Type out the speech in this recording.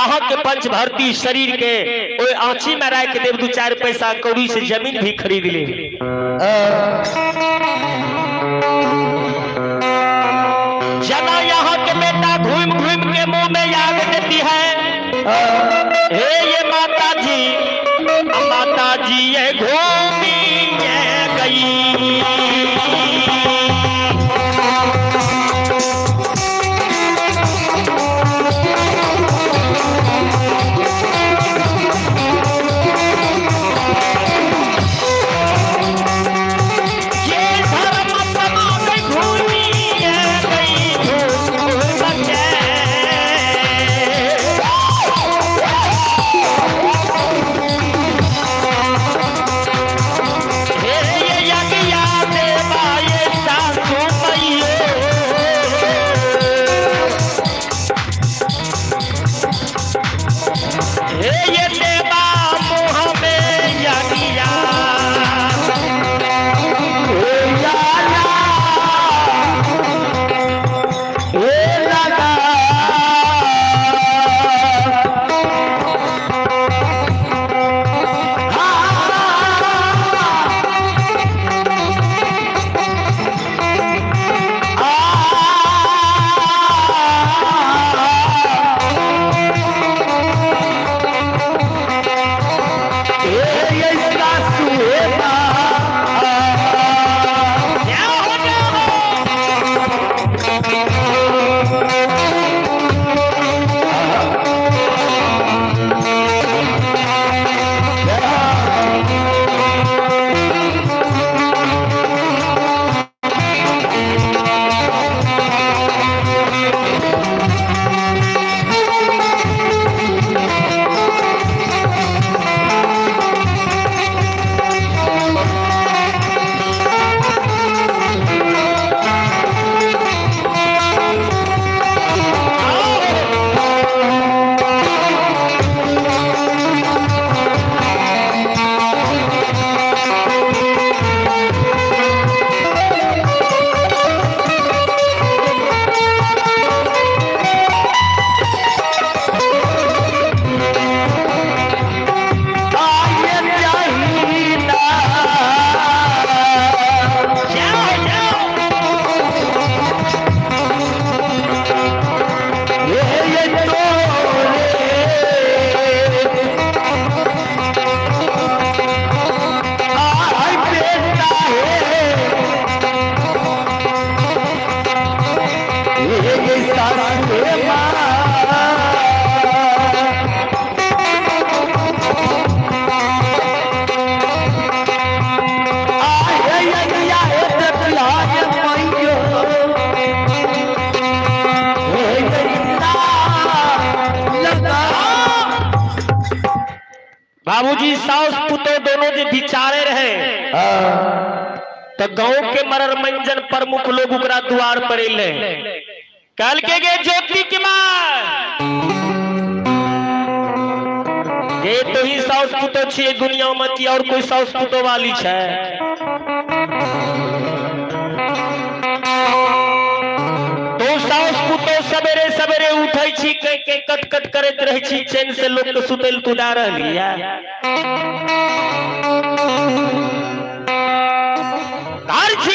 अहाँ के पंचभरती शरीर के ओहि आँची में राखि देब, दू चारि पैसा कौड़ी से जमीन भी खरीद ले। जना यहाँ के बेटा घूम घूम के मुंह में आग देती है, हे ये माता जी, माता जी ये घूमी ये गई। ये धर्म समाज घूमी ये गई घूम के। हे ये यज्ञ देवा ये सासु मैयो, हे ये देवा मुँह में यज्ञ। हे लाला, हे लाला, जय हो जय हो। जय हो जय हो। बाबूजी सास पुतो दोनों जे विचारे रहे तो गांव के मरर मंजन प्रमुख लोग ओकरा द्वार पर अले, कहल के गे ज्योति के मां, गे तो ही सास पुतो छिए दुनिया में की और कोई सास पुतो वाली छै? तो सास पुतो सवेरे सवेरे उठै छी, के के कट कट करैत रहै छी, चैन से लोग के सुतैल तू दा रहली है। घर छी